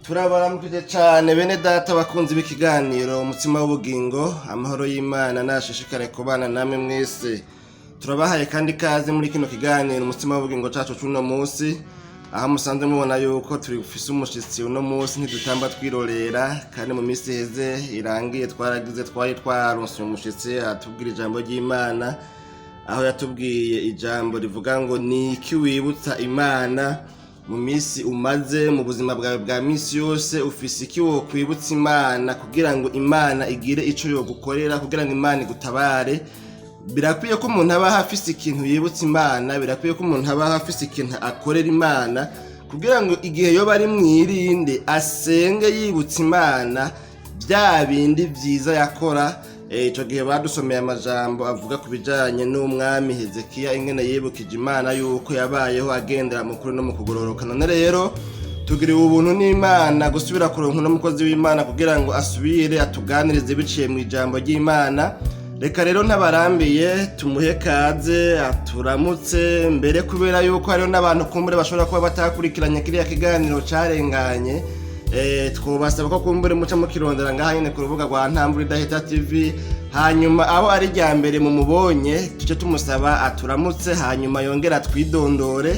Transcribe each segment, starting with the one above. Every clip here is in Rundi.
Turabaramukije cyane bene data bakunzi b'ikiganiro Umutsima w'Ubugingo. Amahoro y'Imana nashishikare kubana namwe mwese. Turabahaye kandi ikaze muri kino kiganiro Umutsima w'Ubugingo cacu c'uno munsi, aho musanzwe mubona yuko turi umushitsi uno munsi. Ntidutamba twirorera, kandi mu minsi iheze irangiye twaragize, twari twaronse umushitsi atubwira ijambo ry'Imana, aho yatubwiye ijambo rivuga ngo: "Ni iki wibutsa Imana mu minsi umaze mu buzima bwawe bwa minsi yose? Ufise iki wokwibutsa Imana kugira ngo Imana igire ico yogukorera, kugira ngo Imana igutabare?" Birakwiye ko umuntu aba afise ikintu yibutsa Imana, birakwiye ko umuntu aba afise ikintu akorera Imana, kugira ngo igihe yoba ari mwirinde asenge yibutsa Imana bya bindi vyiza yakora. Ico gihe badusomeye amajambo avuga ku bijanye n'umwami Hezekiya, ingene yibukije Imana yuko yabayeho agendera mu kuri no mu kugororoka. None rero tugiriwe ubuntu n'Imana gusubira kuronka n'umukozi w'Imana kugira ngo asubire atuganirize biciye mu ijambo ry'Imana. Reka rero ntabarambiye, tumuhe kaze aturamutse mbere, kubera yuko hariho n'abantu kumbure bashobora kuba batakurikiranye kiriya kiganiro carenganye. Twobasaba ko kumbure muca mukirondera ngaha nyene ku rubuga rwa Ntambura Idahita TV. Hanyuma abo ari rya mbere mumubonye, tuce tumusaba aturamutse, hanyuma yongera atwidondore,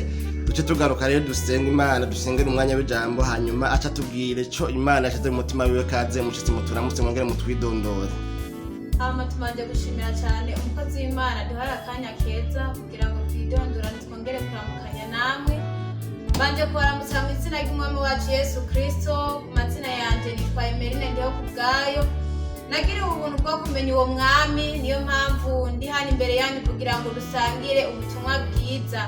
duce tugaruka rero dusenga Imana, dusengere umwanya w'ijambo, hanyuma aca atubwire ico Imana yashize mu mutima wiwe. Kaze mushitsi, muturamutse mwongere mutwidondore. Hama tumanje gushimira cyane umukozi w'Imana duhaye akanya keza kugira ngo twidondorane, twongere kuramukanya namwe. Mbanje kubaramutsa mu izina ry'Umwami wacu Yesu Kristo. Ku mazina yanjye nitwa Emerine Ndiho ku bwayo. Nagiriwe ubuntu bwo kumenya uwo mwami, niyo mpamvu ndi hano imbere yanyu kugira ngo dusangire ubutumwa bwiza.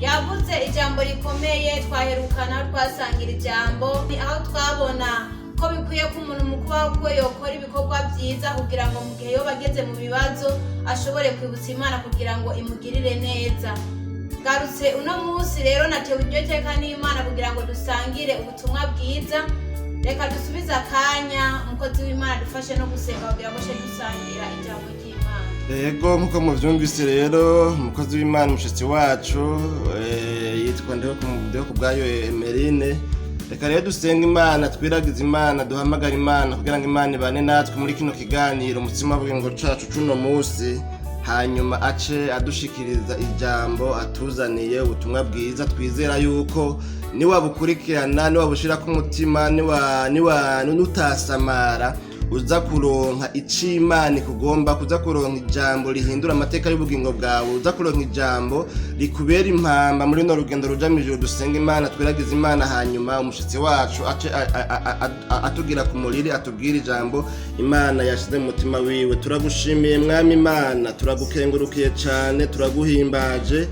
Yavuze ijambo rikomeye twaherukana, aho twasangira ijambo, ni aho twabona ko bikwiye ko umuntu mu kubaho kwe yokora ibikorwa byiza, kugira ngo mu gihe yoba ageze mu bibazo ashobore kwibutsa Imana kugira ngo imugirire neza. Garutse uno munsi rero, natewe iryo teka n'Imana kugira ngo dusangire ubutumwa bwiza. Reka dusubize akanya umukozi w'Imana, dufashe no gusenga kugira ngo she dusangira ijambo ry'Imana. Yego, nkuko muvyumvise rero, umukozi w'Imana, umushitsi wacu, yitwa Ndiho kubwayo Emerine. Reka rero dusenga Imana, twiragize Imana, duhamagara Imana kugira ngo Imana ibane natwe muri kino kiganiro Umutsima w'Ubugingo cacu c'uno munsi, hanyuma ace adushikiriza ijambo atuzaniye, ubutumwa bwiza. Twizera yuko niwabukurikirana, niwabushirako umutima, niwa nutasamara, uza kuronka ico Imana ikugomba, kuza kuronka ijambo rihindura amateka y'ubugingo bwawe, uza kuronka ijambo rikubera impamba muri runo rugendo ruja mw'ijuru. Dusenga Imana, twiragize Imana, hanyuma umushitsi wacu ace atugira ku muriri, atubwire ijambo Imana yashize mu mutima wiwe. Turagushimiye Mwami Imana, turagukengurukiye cane, turaguhimbaje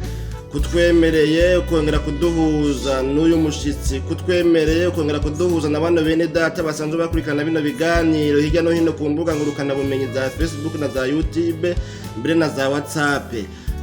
kutwemereye ukongera kuduhuza n'uyu mushitsi, kutwemereye ukongera kuduhuza na bano bene data basanzwe bakurikirana bino biganiro hirya no hino ku mbuga ngurukanabumenyi za Facebook na za YouTube, mbere na za WhatsApp.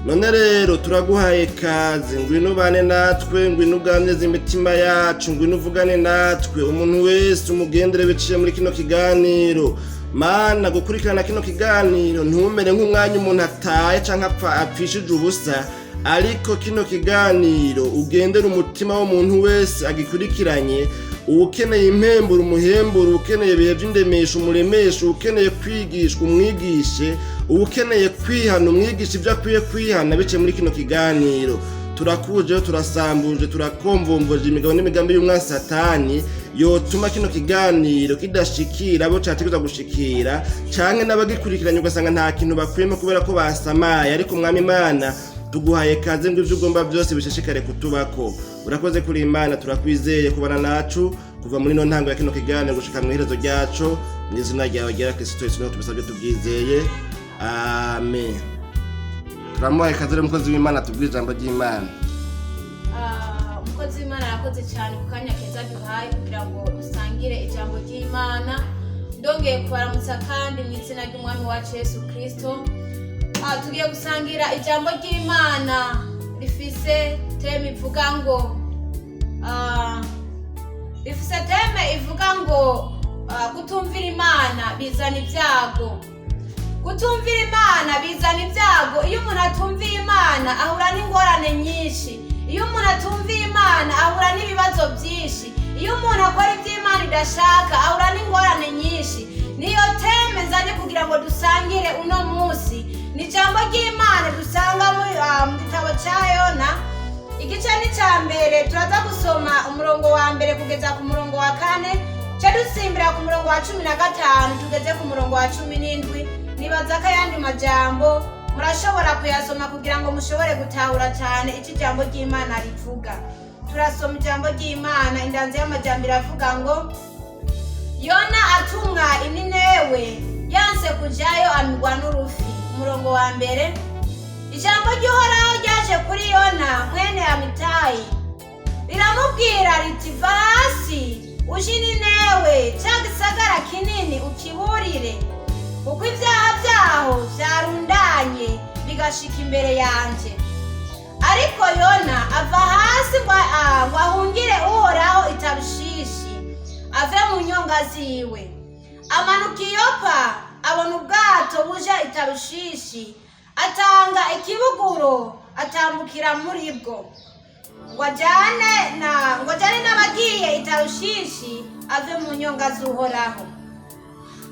None rero turaguhaye kaze, ngwino ubane natwe, ngwino uganirize imitima yacu, ngwino uvugane natwe. Umuntu wese umugendere biciye muri kino kiganiro. Mana, gukurikirana kino kiganiro ntumere nk'umwanya umuntu ataye canke apfa apfishije ubusa, ariko kino kiganiro ugendera umutima w'umuntu wese agikurikiranye. Ukeneye impemburo umuhemburo, ukeneye ibihe by'indemesho umuremeshe, ukeneye kwigishwa umwigishe, ukeneye kwihana umwigisha ibyo akwiye kwihana biciye muri kino kiganiro. Turakuje, turasambuje, turakomvomvoje imigabo n'imigambi y'umwansi Satani yotuma kino kiganiro kidashikira abo categerezwa gushikira, canke n'abagikurikiranye ugasanga nta kintu bakuyemo kubera ko basamaye. Ariko Mwami Imana, tuguhaye kaze ngo ivyo ugomba byose bishishikare kutubako. Urakoze kuri Imana, turakwizeye kubana nacu kuva muri no ntango ya kino kiganiro gushika mu iherezo ryaco. Mu izina ryawe ryera Kristo Yesu niho tubisabye tubyizeye, amen. Turamuhaye kaze rero umukozi w'Imana, tubwire ijambo ry'Imana. Umukozi w'Imana arakoze cyane ku kanya keza duhaye kugira ngo dusangire ijambo ry'Imana. Ndongeye kubaramutsa kandi mu izina ry'Umwami wacu Yesu Kristo. Tugiye gusangira ijambo ry'Imana rifise thème ivuga ngo rifise thème ivuga ngo kutumvira Imana bizana ibyago. Kutumvira Imana bizana ibyago. Iyo umuntu atumviye Imana ahura n'ingorane nyinshi. Iyo umuntu atumviye Imana ahura n'ibibazo byinshi. Iyo umuntu akora ibyo Imana idashaka. idashaka, ahura n'ingorane nyinshi. Niyo thème nzanye kugira ngo dusangire uno munsi. Ni ijambo ry'Imana dusanga mu gitabo cya Yona, igice ni cya mbere. Turaza gusoma umurongo wa mbere kugeza ku murongo wa kane, ce dusimbira ku murongo wa 15 tugeze ku murongo wa 17. Nibaza ko ayandi majambo murashobora kuyasoma kugira ngo mushobore gutahura cyane icyo ijambo ry'Imana rivuga. Turasoma ijambo ry'Imana. Indanzi y'amajambo iravuga ngo: "Yona atumwa i Ninewe, yanse kujayo, amigwa n'urufi." Umurongo wa mbere: "Ijambo ry'Uhoraho ryaje kuri Yona mwene Amitayi, riramubwira riti: Va hasi uje i Ninewe, cya gisagara kinini, ukiburire, kuko ibyaha byaho byarundanye bigashika imbere yanjye." Ariko Yona ava hasi ngo ahungire Uhoraho i Tarushishi, ave mu nyonga ziwe. Amanuka i Yopa, abona ubwato buja i Tarushishi, atanga ikibuguro, atambukira muri bwo, ngo ajyane n'abagiye i Tarushishi, ave mu nyonga z'Uhoraho.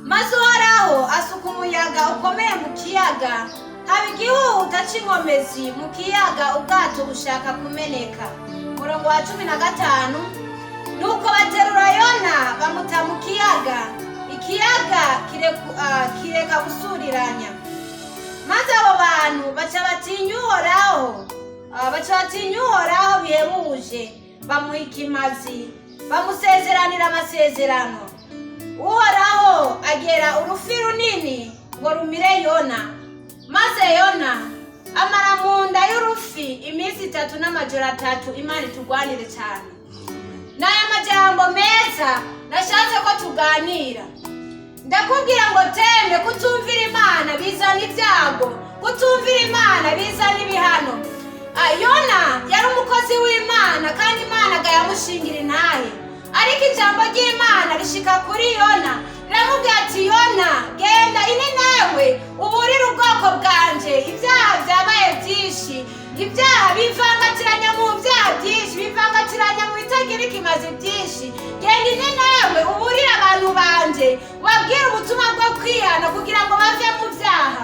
Maze Uhoraho asuka umuyaga ukomeye mu kiyaga, haba igihuhuta c'inkomezi mu kiyaga, ubwato bushaka kumeneka. Umurongo wa 15: "Nuko baterura Yona, bamuta mu kiyaga, ikiyaga kireka gusuriranya. Maze abo bantu baca batinya Uhoraho bihebuje, bamuha ikimazi, bamusezeranira amasezerano. Uhoraho agera urufi runini ngo rumire Yona, maze Yona amara mu nda y'urufi iminsi 3 n'amajoro 3." Imana itugwanire cyane. N'aya majambo meza nashatse ko tuganira. Ndakubwira ngo thème: kutumvira Imana bizana ibyago, kutumvira Imana bizana ibihano. Yona yari umukozi w'Imana, kandi Imana yamushingira intahe. Ariko ijambo ry'Imana rishika kuri Yona, riramubwira ati: "Yona, genda i Ninewe, uburire ubwoko bwanje, ibyaha byabaye byinshi, ibyaha bivangatiranya mu byaha byinshi, bivangatiranya mu bitagira ikimazi byinshi. Genda i Ninewe, uburire abantu banje, ubabwire ubutumwa bwo kwihana kugira ngo bave mu byaha."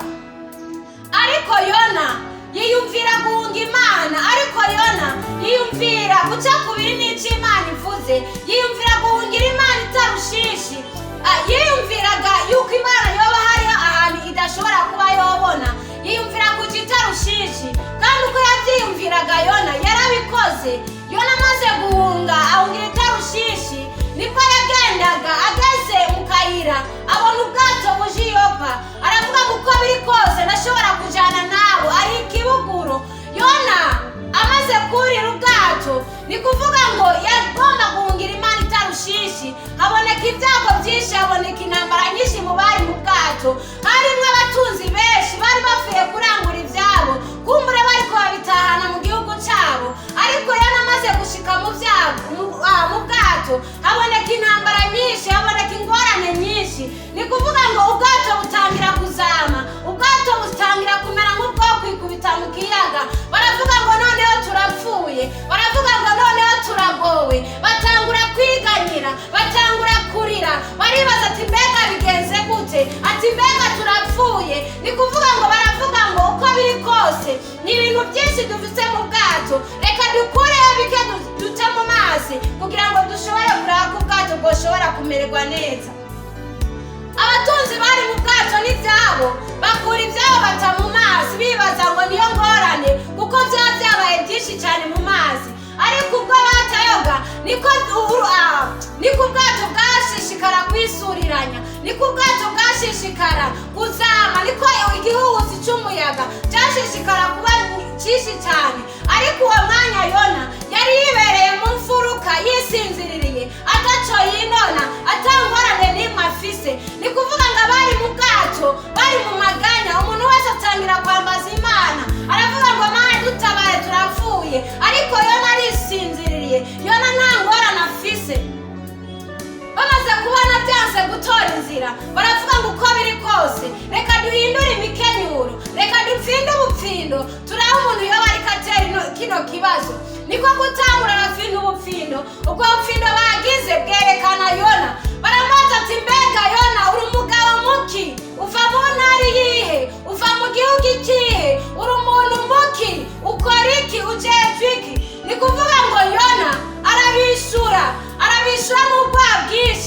Ariko Yona yiyumvira guhunga Imana. Ariko Yona yiyumvira guca kubiri n'icyo Imana ivuze, yiyumvira guhungira Imana i Tarushishi. Yiyumviraga yuko Imana yoba hariho ahantu idashobora kuba yobona, yiyumvira kuja i Tarushishi. Kandi uko yabyiyumviraga, Yona yarabikoze. Yona amaze guhunga, ahungira i Tarushishi, nibwo yagendaga. Ageze mu kayira, abona ubwato buje i Yopa. Aravuga ngo: "Uko biri kose ndashobora kujana nabo." Ari ikibuguro. Yona amaze kurira ubwato, ni kuvuga ngo yagomba guhungira Imana i Tarushishi, haboneka ibyago byinshi, haboneka intambara nyinshi mu bari mu bwato. Harimwo abatunzi benshi bari bavuye kurangura ibyabo, kumbure bariko babitahana mu gihugu cyabo. Ariko Yona amaze gushika mu byago mu bwato, haboneka intambara nyinshi, haboneka ingorane nyinshi. Ni kuvuga ngo ubwato butangira kuzama, ubwato butangira kumera nk'ubwo kwikubita mu kiyaga. Baravuga ngo: "Noneho turapfuye." Baravuga ngo: "Noneho turagowe." Batangura kwiganyira, batangura kurira, baribaza ati: "Mbega bigenze gute?" Ati: "Mbega turapfuye?" Ni kuvuga ngo baravuga ngo: "Uko biri kose ni ibintu byinshi dufite mu bwato, reka dukureho bike dute mu mazi kugira ngo dushobore kuraba ko ubwato bwoshobora kumererwa neza." Abatunzi bari mu bwato n'ibyabo, bakura ibyabo bata mu mazi, bibaza ngo niyo ngorane, kuko byaba byabaye byinshi cyane mu mazi. Ariko ubwo batayoga, niko ubwato bwashishikara kwisuriranya, niko ubwato bwashishikara kuzama, niko igihuhusi cy'umuyaga cyashishikara kuba cyinshi cyane. Ariko uwo mwanya Yona yari yibereye mu mfuruka, yisinziririye, ataco yinona, atangorane n'imwe afise. Ni kuvuga ngo abari mu bwato bari mu maganya, umuntu wese atangira kwambaza Imana, aravuga ngo: "Mana, dutabare, turapfuye." Ariko Yona arisinziririye, Yona nta ngorane afise. Bamaze kubona byanse gutora inzira, baravuga ngo: "Uko biri kose reka duhindure imikenyuro, reka dupfinde ubupfindo, turabe umuntu yoba ariko atera kino kibazo." Niko gutangura bapfinda ubupfindo. Ubwo bupfindo bagize bwerekana Yona.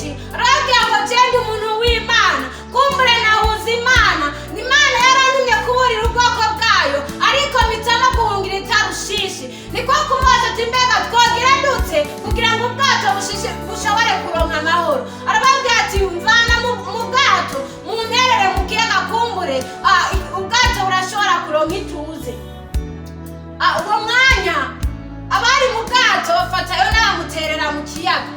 Itarushishi. Arababwira ngo genda umuntu w'Imana, kumbure nahuza Imana, Imana yarantumye kuburira ubwoko bwayo, ariko mpitamo guhungira Itarushishi. Niko kumubaza ati mbega twogira dutse kugira ngo ubwato bushobore kuronka amahoro? Arababwira ati mvana mu bwato munterere mu kiyaga, kumbure ubwato burashobora kuronka ituze. Uwo mwanya abari mu bwato bafata Yona bamuterera mu kiyaga,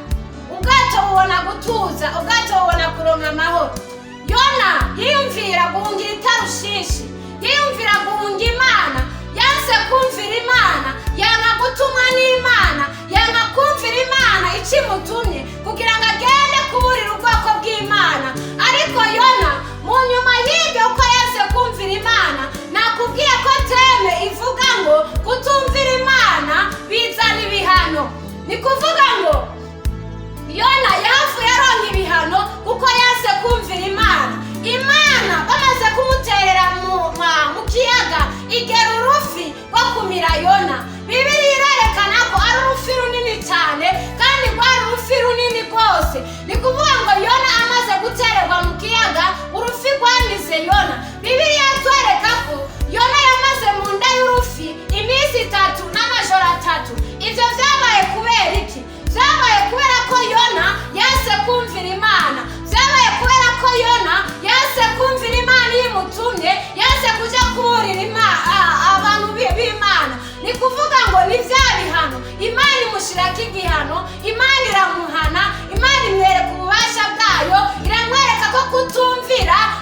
ubwato bubona gutuza, ubwato bubona kuronka amahoro. Yona yiyumvira guhungira Itarushishi, yiyumvira guhunga Imana, yanse kumvira Imana, yanka gutumwa n'Imana, yanka kumvira Imana ikimutumye kugira ngo agende kuburira ubwoko bw'Imana. Ariko Yona mu nyuma y'ibyo, uko yanse kumvira Imana, nakubwiye ko thème ivuga ngo kutumvira Imana bizana ibihano. Ni kuvuga ngo Yona yahavuye aronka ibihano kuko yanse kumvira Imana. Imana bamaze kumuterera mu kiyaga, igera urufi rwo kumira Yona. Bibiliya irerekana ko ari urufi runini cyane, kandi rwari urufi runini rwose. Ni kuvuga ngo Yona amaze gutererwa mu kiyaga, urufi rwamize Yona. Bibiliya itwereka ko Yona yamaze mu nda y'urufi iminsi 3 n'amajoro 3. Ibyo byabaye kubera iki? Byabaye kubera ko Yona yanse kumvira Imana. Byabaye kubera ko Yona yanse kumvira Imana iyo imutumye, yanse kuja kuburira abantu b'Imana. Ni kuvuga ngo ni bya bihano, Imana imushyirako igihano, Imana iramuhana, Imana imwereka ububasha bwayo, iramwereka ko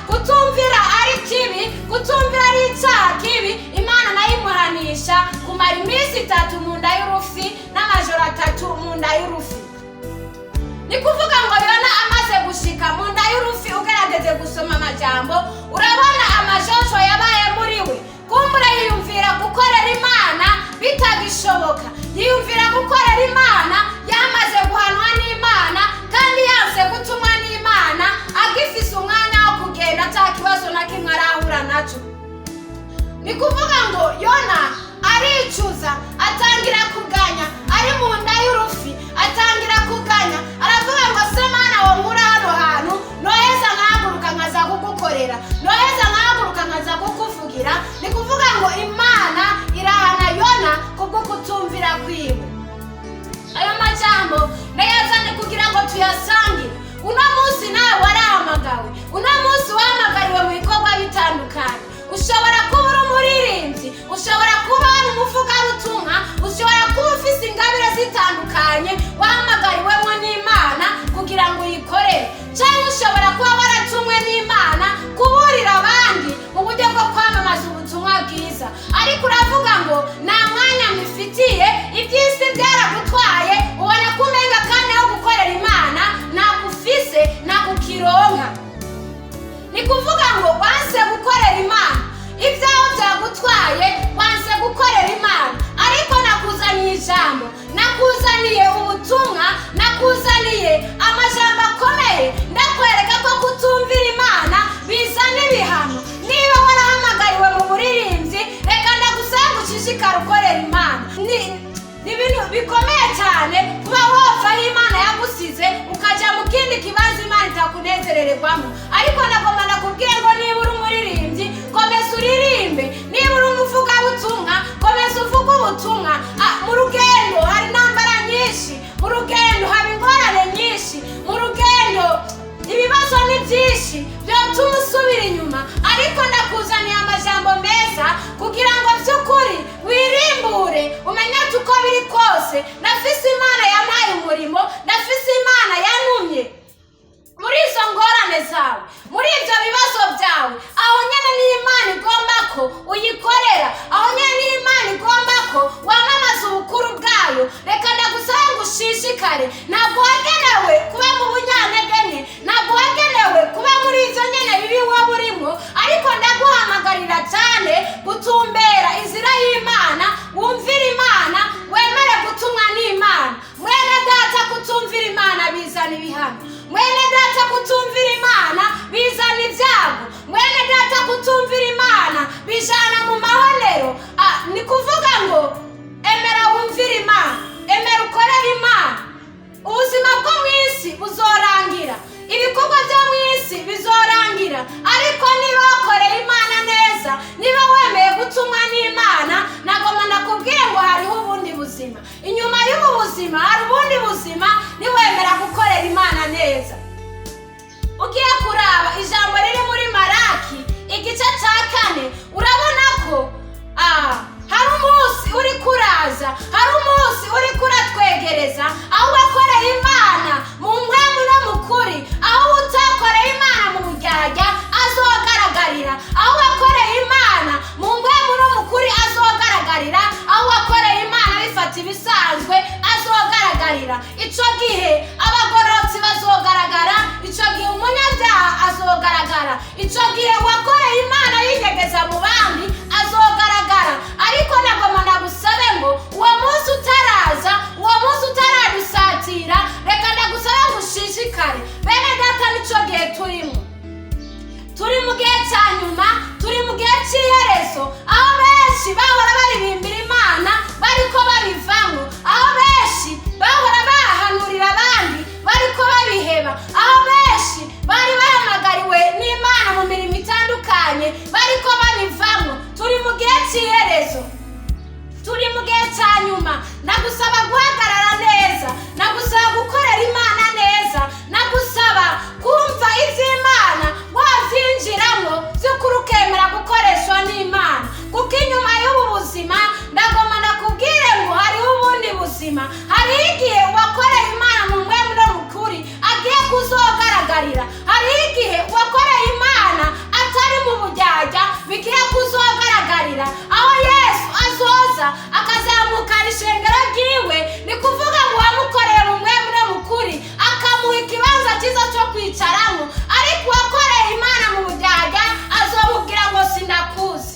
kutumvira ari kibi, kutumvira ari icyaha kibi. Imana nayo imuhanisha kumara iminsi 3 mu nda y'urufi n'amajoro 3 mu nda y'urufi. Ni kuvuga ngo Yona amaze gushika mu nda y'urufi, ugerageze gusoma amajambo, urabona amajojo yabaye muri we. Kumbura yiyumvira gukorera Imana bitagishoboka, yiyumvira gukorera Imana yamaze guhanwa n'Imana, kandi yanse gutumwa n'Imana, agifise umwanya wo kugenda ata kibazo na kimwe arahura naco. Ni kuvuga ngo Yona aricuza, atangira kuganya ari mu nda y'urufi, atangira kuganya, aravuga ngo se Mana, wonkura hano hantu, noheza nkahaguruka nkaza kugukorera, noheza nkahaguruka nkaza kukuvugira. Ni kuvuga ngo Imana irahana Yona kubwo kutumvira kwiwe. Ayo majambo ndayazane kugira ngo tuyasangire. Uno munsi nawe warahamagawe, uno munsi wahamagariwe mu bikorwa bitandukanye. Ushobora kuba uri umuririmbyi, ushobora kuba uri umuvugabutumwa, ushobora kuba ufise ingabire zitandukanye wahamagariwemo n'Imana kugira ngo uyikorere, cyangwa ushobora kuba waratumwe n'Imana kuburira abandi mu buryo bwo kwamamaza ubutumwa bwiza, ariko uravuga ngo nta mwanya mbifitiye, iby'isi byaragutwaye, ubona ko umenga kandi aho gukorera Imana ntagufise, ntagukironka. Ni kuvuga ngo wanse gukorera Imana, ibyawe byagutwaye, wanse gukorera Imana. Ariko nakuzaniye ijambo, nakuzaniye ubutumwa, nakuzaniye amajambo akomeye, ndakwereka ko kutumvira Imana bizana ibihano. Niba warahamagariwe mu buririmbyi, reka ndagusaba ushishikare ukorera Imana. Ni ibintu bikomeye cyane kuba wopfa aho Imana yagusize ukajya mu kindi kibanza Imana itakunezerererwamo. Ariko nagomba ndakubwire ngo niba uri umuririmbyi, komeza uririmbe. Niba uri umuvugabutumwa, komeza uvuge ubutumwa. Mu rugendo hari intambara nyinshi, mu rugendo haba ingorane nyinshi, mu rugendo ibibazo ni byinshi byatuma usubira inyuma. Ariko ndakuzaniye amajambo meza kugira ngo by'ukuri wirimbure, umenye ati uko biri kose ndafise Imana yampaye umurimo, ndafise Imana yantumye. Muri izo ngorane zawe, muri ibyo bibazo byawe, aho nyine niyo Imana igomba ko uyikorera, aho nyine niyo Imana igomba ko wamamaza ubukuru bwayo. Reka ndagusaba ngo ushishikare. Ntabwo wagenewe kuba mu bunyantege nke, ntabwo wagenewe kuba muri ibyo nyine bibi waba urimo, ariko ndaguhamagarira cyane gutumbera inzira y'Imana, wumvire Imana, wemere gutumwa n'Imana. Mwene data, kutumvira Imana bizana ibihano. Mwene data, kutumvira Imana bizana ibyago. Mwene data, kutumvira Imana bijana mu mahonero. Ni kuvuga ngo emera wumvire Imana, emera ukorere Imana. Ubuzima bwo mu isi buzorangira. Icyo gihe wakoreye Imana yinyegeza mu bandi azogaragara. Ariko nagoma nagusabe ngo uwo munsi utaraza, uwo munsi utaradusatira, reka ndagusabe ngo ushishikare. Bene data, nicyo gihe turimo. Turi mu gihe cya nyuma, turi mu gihe cy'iherezo, aho benshi bahora baririmbira Imana bariko babivamo, aho benshi bahora bahanurira abandi bariko babiheba, aho benshi bari bahamagariwe n'Imana mu mirimo itandukanye bariko babivamo. Turi mu gihe cy'iherezo, turi mu gihe cya nyuma. Nagusaba guhagarara neza, nagusaba gukorera Imana neza, nagusaba kumva iby'Imana wabyinjiramo by'ukuri, ukemera gukoreshwa n'Imana. Kuko inyuma y'ubu buzima, ndagoma ndakubwire ngo hariho ubundi buzima. Hariho igihe uwakoreye Imana mu mwemu no mu kuri agiye kuzogaragarira. Hariho igihe uwakoreye Imana atari mu bujyajya bigiye kuzogaragarira, aho Yesu azoza akazamukana ishengero ryiwe. Ni kuvuga ngo uwamukoreye mu mwemu no mu kuri akamuha ikibanza cyiza cyo kwicaramo, ariko uwakoreye Imana mu bujyajya azomubwira ngo sinakuzi.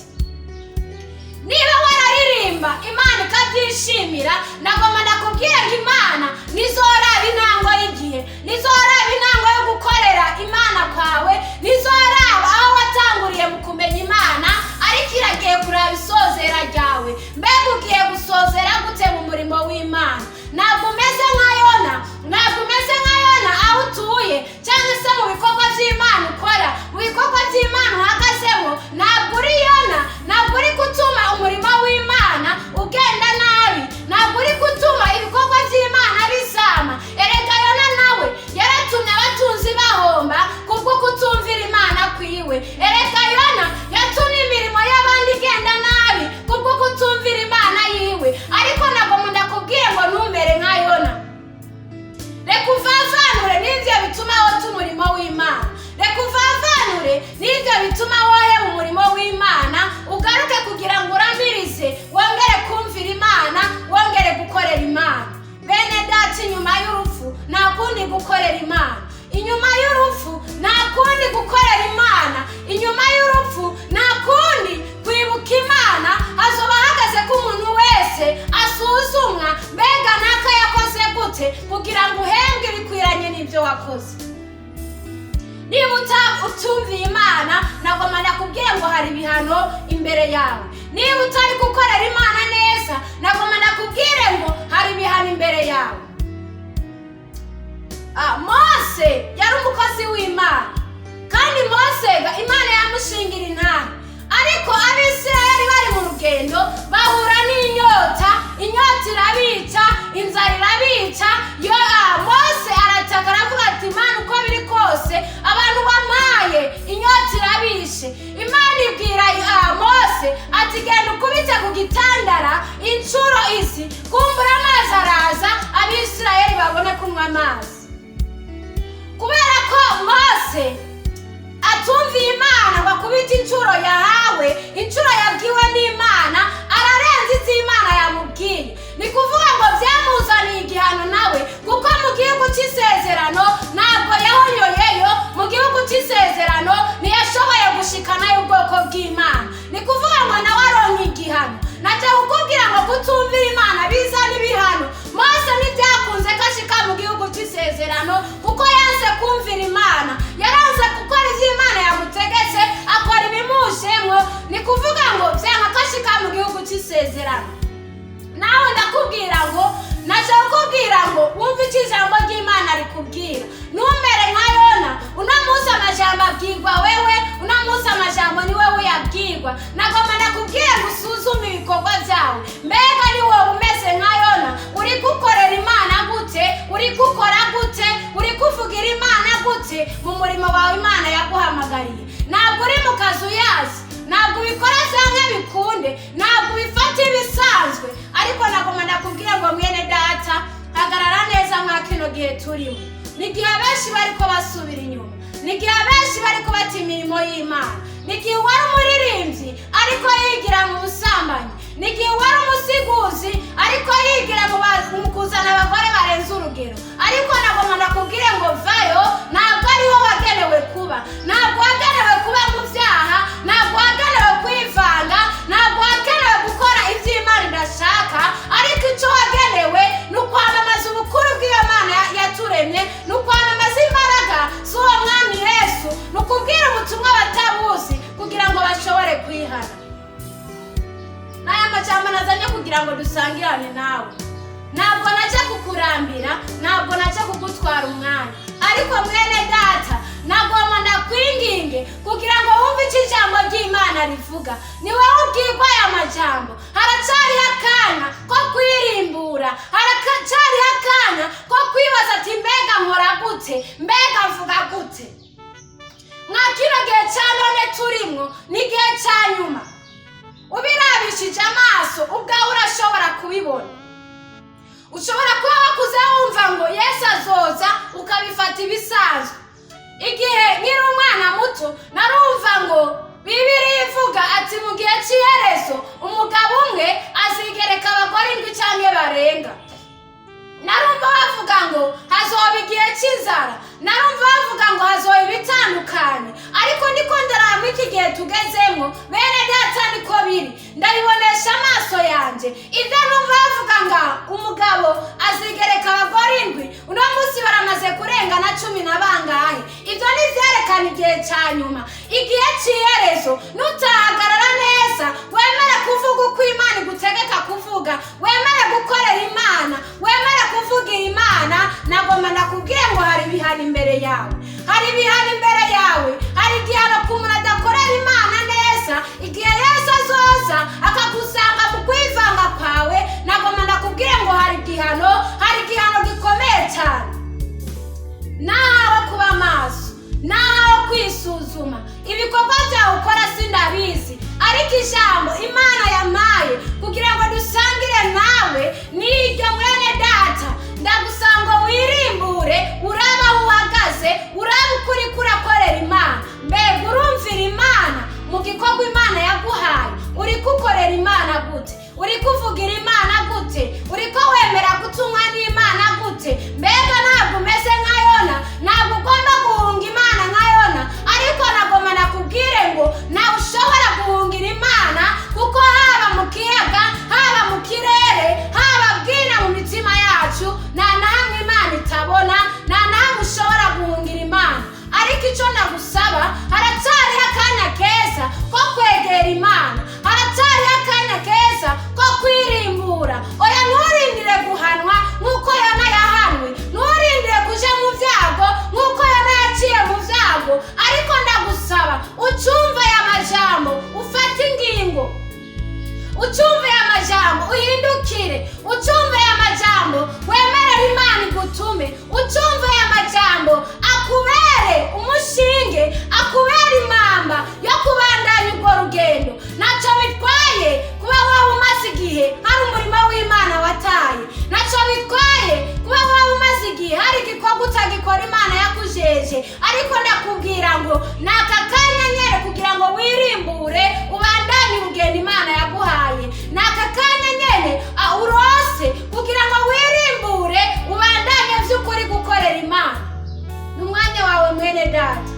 Niba wararirimba Imana ikabyishimira, nagoma ndakubwira ngo Imana nizoraba intango y'igihe, nizoraba intango yo gukorera Imana kwawe, nizoraba aho watanguriye mu kumenya Imana, ariko iragiye kuraba isozera ryawe. Mbega ugiye gusozera gute mu murimo w'Imana? Ntabwo umeze nka Yona, ntabwo umeze nka Yona aho utuye cyangwa se mu bikorwa by'Imana ukora, mu bikorwa by'Imana uhagazemo. Ntabwo uri Yona, ntabwo uri gutuma umurimo w'Imana ugenda nabi, ntabwo uri gutuma ibikorwa by'Imana bizama. Erega Yona nawe yaratumye abatunzi bahomba kubwo kutumvira Imana kwiwe. Erega Yona yatumye imirimo y'abandi igenda nabi kubwo kutumvira Imana yiwe. Ariko ntabwo ndakubwiye ngo ntumere nka Yona. Reka uvavanure n'ibyo bituma wota umurimo w'Imana, reka uvavanure n'ibyo bituma woheba umurimo w'Imana, ugaruke kugira ngo uramirize, wongere kumvira Imana, wongere gukorera Imana. Bene data, inyuma y'urupfu nta kundi gukorera Imana. Inyuma y'urupfu nta kundi gukorera Imana. Inyuma y'urupfu nta kundi kwibuka Imana. Hazoba hahagaze ko umuntu wese asuzumwa: mbega naka yakoze gute, kugira ngo uhembwe ibikwiranye n'ibyo wakoze. Niba utumviye Imana, nagoma ndakubwire ngo hari ibihano imbere yawe. Niba utari gukorera Imana neza, nagoma ndakubwire ngo hari ibihano imbere yawe. Mose yari umukozi w'Imana, kandi Mose ga Imana yamushingira intara. Ariko Abisirayeli bari mu rugendo bahura n'inyota, inyota irabica, inzara irabica. Yo Mose arataka, aravuga ati: "Imana, uko biri kose abantu bampaye inyota irabishe." Imana ibwira Mose ati: "Genda ukubite ku gitandara inshuro izi, kumbura amazi araza, Abisirayeli babone kunywa amazi." Kubera ko Mose atumviye Imana ngo akubite inshuro yahawe, inshuro yabwiwe n'Imana, ararenza ibyo Imana yamubwiye. Ni kuvuga ngo byamuzaniye igihano nawe, kuko mu gihugu cy'isezerano ntabwo yahonyoyeyo. Mu gihugu cy'isezerano ntiyashoboye gushikanayo ubwoko bw'Imana. Ni kuvuga ngo nawe aronka igihano. Najya kukubwira ngo kutumvira Imana bizana ibihano. Mose ntibyakunze ko ashika mu gihugu cy'isezerano kuko yanze kumvira Imana, yaranze gukora ibyo Imana yamutegetse, akora ibimujemwo. Ni kuvuga ngo byanka ko ashika mu gihugu cy'isezerano. Nawe ndakubwira ngo, naje kukubwira ngo wumve icyo ijambo ry'Imana rikubwira, ntumere nka Yona. Uno munsi amajambo abwirwa wewe, uno munsi amajambo ni wowe uyabwirwa. Nagomba ndakubwira ngo usuzume ibikorwa byawe. Mbega ni wowe umeze nka Yona? Uri gukorera Imana gute? Uri gukora gute? Uri kuvugira Imana gute mu murimo wawe Imana yaguhamagariye? Ntabwo uri mu kazi uyazi, ntabwo ubikora cyangwa bikunde, ntabwo ubifata ibisanzwe. Ariko nagomba ndakubwira ngo mwene data, hagarara neza mwa kino gihe turimo. Ni igihe abenshi bariko basubira inyuma, ni igihe abenshi bariko bata imirimo y'Imana, ni igihe uwari umuririmbyi ariko yigira mu busambanyi, ni igihe uwari umusiguzi ariko yigira mu kuzana abagore barenze urugero. Ariko nagomba ndakubwire ngo vayo, ntabwo ariho wagenewe kuba, ntabwo wagenewe. kugira ngo dusangirane nawe. Ntabwo najya kukurambira, ntabwo najya kugutwara umwanya, ariko mwene data, nagomba ndakwinginge kugira ngo wumve icyo ijambo ry'Imana rivuga. Ni wowe ubwirwa aya majambo. Haracyariho akanya ko kwirimbura, haracyariho akanya ko kwibaza ati: "Mbega nkora gute? Mbega mvuga gute?" Mwa kino gihe cya none turimwo ni igihe cya nyuma. Ubirabishije amaso ubwawe urashobora kubibona. Ushobora kuba wakuze wumva ngo Yesu azoza, ukabifata ibisanzwe. Igihe nkiri umwana muto narumva ngo Bibiliya ivuga ati mu gihe cy'iherezo umugabo umwe azigereka abagore indwi cyangwa barenga. Narumva bavuga ngo hazoba igihe cy'inzara, narumva bavuga ngo hazoba ibitandukanye, ariko ndiko ndaraba iki gihe tugezemo, bene data, niko biri, ndabibonesha amaso yanjye. Ibyo numva bavuga ngo umugabo azigereka abagore indwi, uno munsi baramaze kurenga na 10 na bangahe. Ibyo ni ibyerekana igihe cya nyuma, igihe cy'iherezo. Nutahagarara neza, wemere kuvuga uko Imana igutegeka kuvuga, wemere gukorera Imana, wemere kuvugira Imana, nagomba ndakubwire ngo hari ibihano imbere yawe, hari ibihano imbere yawe. Hari igihano ku muntu adakorera Imana neza. Igihe Yesu azoza akagusanga mu kwivanga kwawe, nagomba ndakubwire ngo hari igihano, hari igihano gikomeye cyane. Nahawe kuba maso, nahawe kwisuzuma. Ibikorwa byawe ukora sindabizi, ariko ijambo Imana yampaye kugira ngo dusangire nawe ni iryo. Mwene data, ndagusaba ngo wirimbure, urabe aho uhagaze, urabe uko uriko urakorera Imana. Mbega urumvira Imana mu gikorwa Imana yaguhaye? Uri kukorera Imana gute? Uri kuvugira Imana gute? Uri ko wemera gutumwa n'Imana gute? Mbega ntabwo umeze nka Yona? Ntabwo ugomba guhunga Imana nka Yona, ariko nagomba nakubwire ngo nawe ushobora guhungira Imana, kuko haba mu kiyaga, haba mu kirere, haba bwina mu mitima yacu, nta na hamwe Imana itabona, nta na hamwe ushobora guhungira Imana. Ariko icyo nagusaba, haracyariho akanya keza ko kwegera Imana, haracyariho akanya keza ko kwirimbura. Oya, nturindire guhanwa nk'uko Yona yahanwe, nturindire kuja mu byago nk'uko Yona yaciye mu byago, ariko ndagusaba ucumve aya majambo, ufate ingingo, ucumve aya majambo, uhindukire, ucumve aya majambo, wemerere Imana igutume, ucumve aya majambo akubere umushinge, akubere impamba yo kubandanya urwo rugendo. Ntacyo bitwaye kuba waba umaze igihe hari umurimo w'Imana wataye, ntacyo bitwaye kuba waba umaze igihe hari igikorwa utagikora Imana yakujeje, ariko ndakubwira ngo ni aka kanya nyere kugira ngo wirimbure, ubandanye urugendo Imana yaguhaye. Ni aka kanya nyene urose kugira ngo wirimbure, ubandanye by'ukuri gukorera Imana. Ni umwanya wawe, mwene data.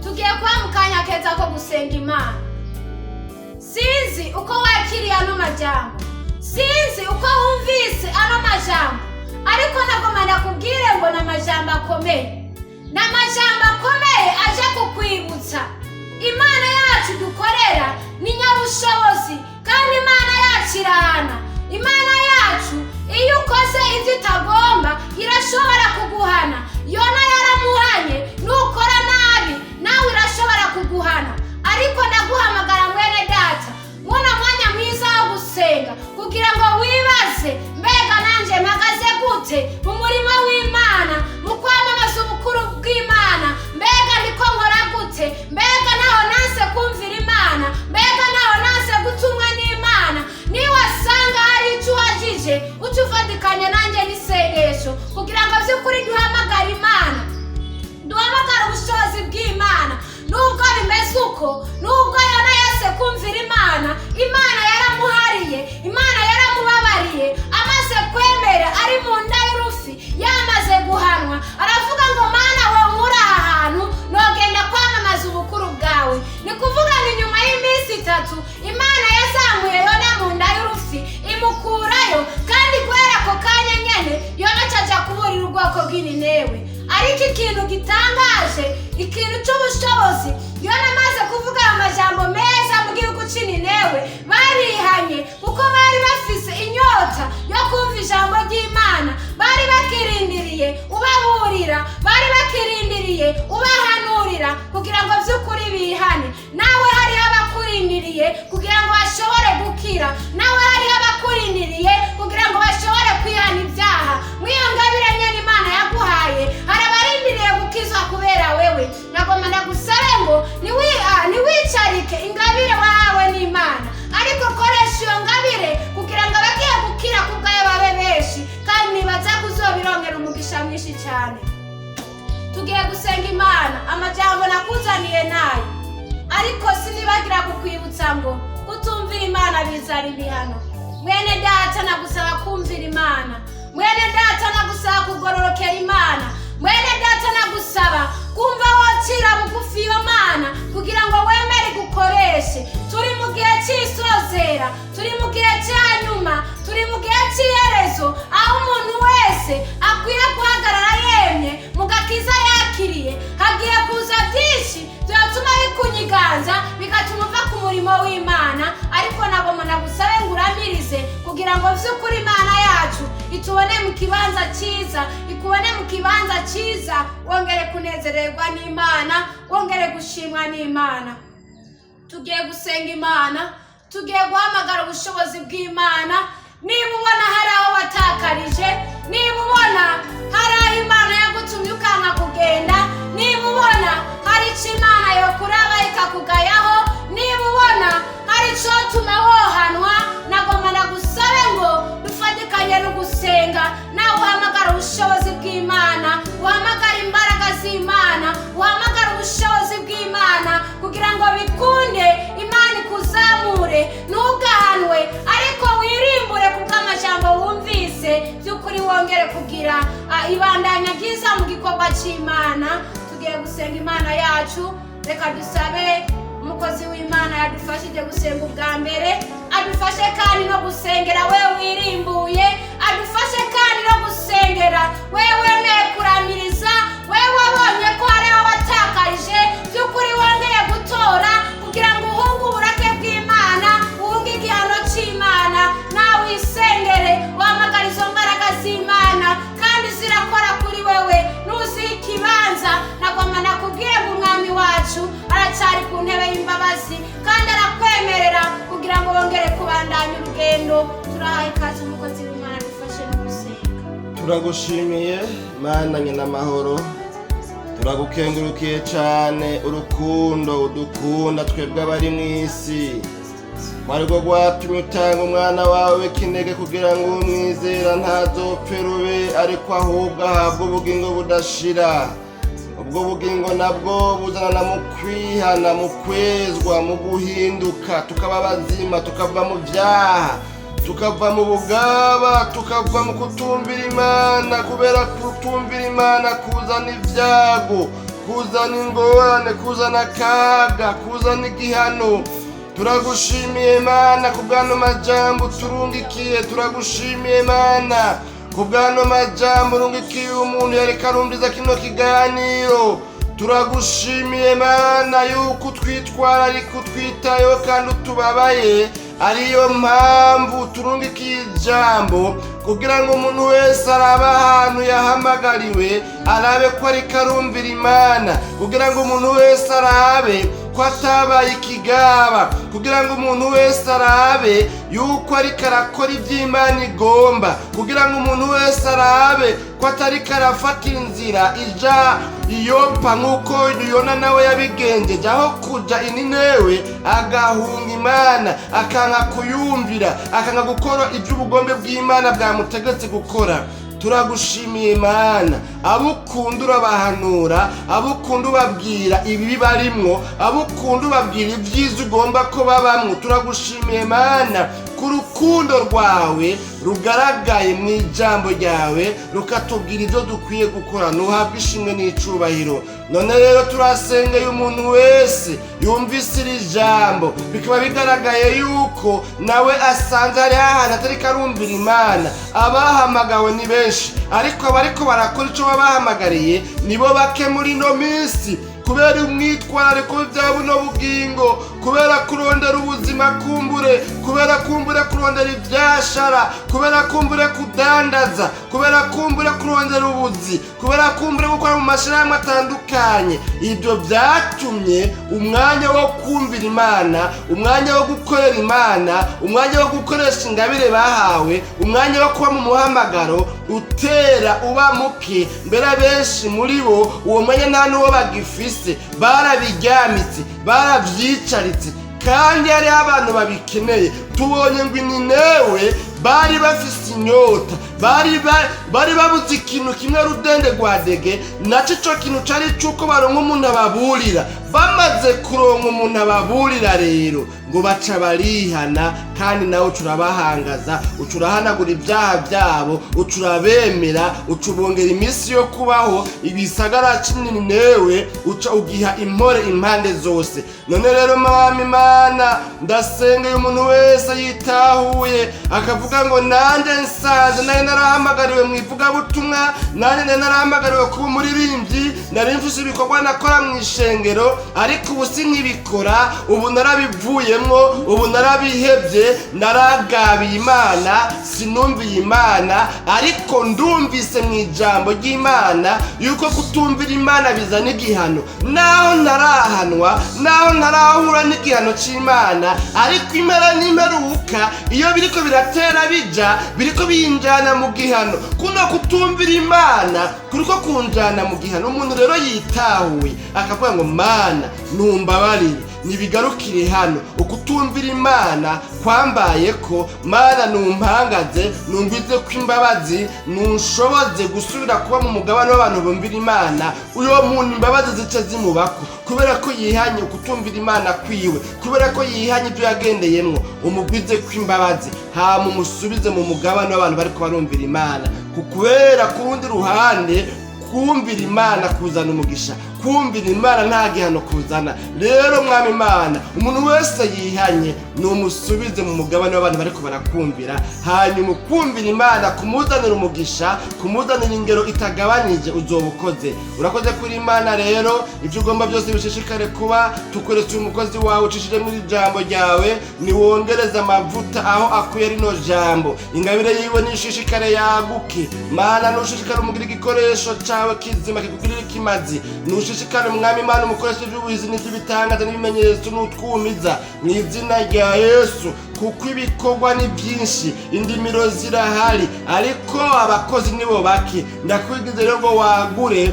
Tugiye kuba mu kanya keza ko gusenga Imana. Sinzi uko wakiriye ano majambo, sinzi uko wumvise ano majambo, ariko nagomba ndakubwire ngo ni amajambo akomeye, ni amajambo akomeye aje kukwibutsa Imana yacu dukorera ni nyabushobozi, kandi Imana yacu irahana. Imana yacu, iyo ukoze ibyo itagomba, irashobora kuguhana. Yona yaramuhanye. Nukora nabi nawe irashobora kuguhana. Ariko ndaguhamagara, mwene data, muno mwanya mwiza wo gusenga, kugira ngo wibaze: mbega nanjye mpagaze gute mu murimo w'Imana, mu kwamamaza ubukuru bw'Imana? Mbega ndiko nkora gute? Mbega ntaho nanse kumvira Imana? Mbega ntaho nanse gutumwa n'Imana? Niwasanga hari icyo uhagije, uce ufatikanye nanjye n'isengesho kugira ngo by'ukuri duhamagare Imana, duhamagare ubushobozi bw'Imana. Nubwo bimeze uko, nubwo Yona yase kumvira Imana, Imana yaramuhariye, Imana yaramubabariye. Amaze kwemera ari mu nda y'urufi, yamaze guhanwa, aravuga ngo: "Mana, wowe muri aha hantu nogenda kwamamaza ubukuru bwawe." Ni kuvuga ngo inyuma y'iminsi 3 Imana yazamuye Yona mu nda y'urufi, imukurayo, kandi guhera ako kanya nyene Yona acaja kuburira ubwoko bw'Ininewe. Ariko ikintu gitangaje, ikintu cy'ubushobozi, Yona amaze kuvuga ayo majambo meza mu gihugu c'i Ninewe barihanye kuko bari bafise inyota yo kumva ijambo ry'Imana. Bari bakirindiriye ubaburira, bari bakirindiriye ubahanurira kugira ngo by'ukuri bihane. Nawe hariho abakurindiriye kugira ngo bashobore gukira, nawe hariho abakurindiriye kugira ngo bashobore kwihana ibyaha. Mw'iyo ngabire nyene Imana yaguhaye, hari abarindiriye gukizwa kubera wewe. Nagomba ndagusabe ngo ntiwicarike ingabire wahawe n'Imana, ariko koresha iyo ngabire kugira ngo abagiye gukira ku bwayo babe benshi, kandi nibaza kuzobirongera umugisha mwinshi cyane. Tugiye gusenga Imana. Amajambo nakuzaniye nayo, ariko sinibagira kukwibutsa ngo kutumvira Imana bizana ibihano. Mwene data, nagusaba kumvira Imana. Mwene data, nagusaba kugororokera Imana. Mwene data, nagusaba kumva wocira bugufi iyo Mana kugira ngo wemere igukoreshe. Turi mu gihe cy'isozera, turi mu gihe cya nyuma, turi mu gihe cy'iherezo, aho umuntu wese akwiye guhagarara yemye mu gakiza yakiriye. Hagiye kuza byinshi byatuma bikunyiganza, bigatuma uva ku murimo w'Imana, ariko nagomba nagusabe ngo uramirize kugira ngo by'ukuri Imana yacu itubone mu kibanza cyiza, ikubone mu kibanza cyiza, wongere kunezererwa n'Imana, wongere gushimwa n'Imana. Tugiye gusenga Imana, tugiye guhamagara ubushobozi bw'Imana. Niba ubona hari aho watakarije, niba ubona hari aho Imana yagutumye ukanka kugenda, niba ubona hari icyo Imana yokuraba ikakugayaho, niba ubona hari icyotuma wohanwa, nagomba nagusabe ngo dufatikanye no gusenga. Nawe uhamagara ubushobozi bw'Imana, uhamagara imbaraga z'Imana, uhamagara ubushobozi bw'Imana kugira ngo bikunde Imana ikuzamure. Ntugahanwe, ariko wirimbure kubw'amajambo wumvise, by'ukuri wongere kugira ibandanya ryiza mu gikorwa cy'Imana. Tugiye gusenga Imana yacu. Reka dusabe umukozi w'Imana yadufashije gusenga ubwa mbere, adufashe kandi no gusengera we wirimbuye, adufashe kandi no gusengera we wemeye kuramiriza, we wabonye ko hari aho watakarije, by'ukuri wongeye gutora kugira ngo uhunge uburake bw'Imana, uhunge igihano cy'Imana. Nawe wisengere, wahamagara izo mbaraga z'Imana kandi zirakora kuri wewe nuziha ikibanza. Nagomba nakubwire ngo Umwami wacu aracyari ku ntebe y'imbabazi kandi arakwemerera kugira ngo wongere kubandanya urugendo. Turahaye ikaze umukozi w'Imana dufashe no gusenga. Turagushimiye, Mana nyina amahoro, turagukengurukiye cyane urukundo udukunda twebwe abari mu isi, rwo rwatumye utanga umwana wawe w'ikinege kugira ngo umwizera ntazopfe rube, ariko ahubwo ahabwe ubugingo budashira. Ubwo bugingo nabwo buzanana mu kwihana, mu kwezwa, mu guhinduka, tukaba bazima, tukava mu byaha, tukava mu bugaba, tukava mu kutumvira Imana, kubera kutumvira Imana kuzana ibyago, kuzana ingorane, kuzana akaga, kuzana igihano. Turagushimiye, Mana, ku bw'ano majambo turungikiye. Turagushimiye, Mana, ku bw'ano majambo urungikiye umuntu yareka arumviza kino kiganiro. Turagushimiye, Mana, yuko utwitwararika, utwitayeho kandi utubabaye, ariyo mpamvu turungikiye ijambo kugira ngo umuntu wese arabe ahantu yahamagariwe, arabe ko ariko arumvira Imana, kugira ngo umuntu wese arabe ko atabaye ikigaba, kugira ngo umuntu wese arabe yuko ariko arakora iby'Imana igomba, kugira ngo umuntu wese arabe ko atariko arafata inzira ija Iyopa nk'uko Yona nawe yabigenjeje, aho kuja Ininewe agahunga Imana, akanka kuyumvira, akanka gukora iby'ubugombe bw'Imana bwamutegetse gukora. Turagushimiye, Imana. Abo ukunda urabahanura, abo ukunda ubabwira ibibi barimwo, abo ukunda ubabwira ibyiza ugomba ko babamwo. Turagushimiye, Mana, ku rukundo rwawe rugaragaye mu ijambo ryawe, rukatubwira ibyo dukwiye gukora. Ntuhabwe ishimwe n'icubahiro. None rero turasengeye umuntu wese yumvise iri jambo, bikaba bigaragaye yuko nawe asanze hari ahantu atariko arumvira Imana. Abahamagawe ni benshi, ariko abariko barakora ico babahamagariye nibo bake muri ino minsi. Kubera umwitwarariko w'ibya buno bugingo, kubera kurondera ubuzima kumbure, kubera kumbure kurondera ibyashara, kubera kumbure kudandaza, kubera kumbure kurondera ubuzi, kubera kumbure gukora mu mashyirahamwe atandukanye, ibyo byatumye umwanya wo kumvira Imana, umwanya wo gukorera Imana, umwanya wo gukoresha ingabire bahawe, umwanya wo kuba mu muhamagaro utera uba muke. Mbere abenshi muri bo uwo mwanya nta n'uwo bagifise, barabiryamitse, barabyicaritse, kandi hariho abantu babikeneye. Tubonye ngo Ininewe bari bafise inyota, bari babuze ikintu kimwe rudende rwadege, naco ico kintu cari cuko baronka umuntu ababurira. Bamaze kuronka umuntu ababurira rero, ngo baca barihana, kandi nawe uca urabahangaza, uca urahanagura ibyaha byabo, uca urabemera, uca ubongera iminsi yo kubaho. Ibisagara c'Ininewe uca ugiha impore impande zose. None rero, Mwami Imana, ndasengeye umuntu wese yitahuye akavuga ngo: "Nanjye nsanze nari narahamagariwe mu ivugabutumwa, nanjye nari narahamagariwe kuba umuririmbyi, nari mfise ibikorwa nakora mu ishengero, ariko ubu sinkibikora, ubu narabivuyemwo, ubu narabihebye, naragabiye Imana, sinumviye Imana, ariko ndumvise mu ijambo ry'Imana yuko kutumvira Imana bizana igihano. Naho ntarahanwa, naho ntarahura n'igihano c'Imana, ariko impera n'imperuka iyo biriko biratera bija, biriko binjana mu gihano. Kuno kutumvira Imana kuriko kunjana mu gihano." Umuntu rero yitahuye akavuga ngo: "Mana, numbabarire, nibigarukire hano, ukutumvira Imana kwambaye ko, Mana numpangaze, numvize ko imbabazi, nunshoboze gusubira kuba mu mugabane w'abantu bumvira Imana." Uyo muntu imbabazi zice zimubako kubera ko yihanye ukutumvira Imana kwiwe, kubera ko yihanye ibyo yagendeyemwo. Umugwize ko imbabazi, hama umusubize mu mugabane w'abantu bariko barumvira Imana. Kubera ku rundi ruhande, kumvira Imana kuzana umugisha, kumvira Imana nta gihano kuzana. Rero Mwami Imana, umuntu wese yihanye numusubize mu mugabane w'abantu bariko barakumvira, hanyuma ukumvira Imana kumuzanira umugisha, kumuzanira ingero itagabanije, uzoba ukoze. Urakoze kuri Imana. Rero ibyo ugomba byose bishishikare kuba. Tukoretse umukozi wawe ucishije muri ijambo ryawe, niwongereze amavuta aho akuye rino jambo, ingabire yiwe nishishikare yaguke. Mana, nushishikare umugira igikoresho cawe kizima kikugirira ikimazi. Nushishikare, Mwami Imana, umukoresha ivy'ubuhizi n'ivy'ibitangaza n'ibimenyetso n'utwumiza mu izina rya Yesu, kuko ibikorwa ni byinshi, indimiro zirahari, ariko abakozi nibo bake. Ndakwigize rero ngo wagure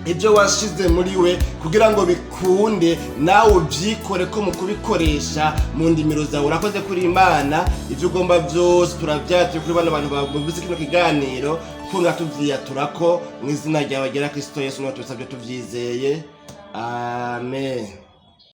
ibyo washize muri we kugira ngo bikunde nawe ubyikore ko mu kubikoresha mu ndimiro zawe. Urakoze kuri Imana. Ibyo ugomba byose turabyatuye kuri bano bantu bumvise kino kiganiro, kunga tuvyiyaturako mu izina ryawe ryera Kristo Yesu, niwe tubisabye tuvyizeye, amen.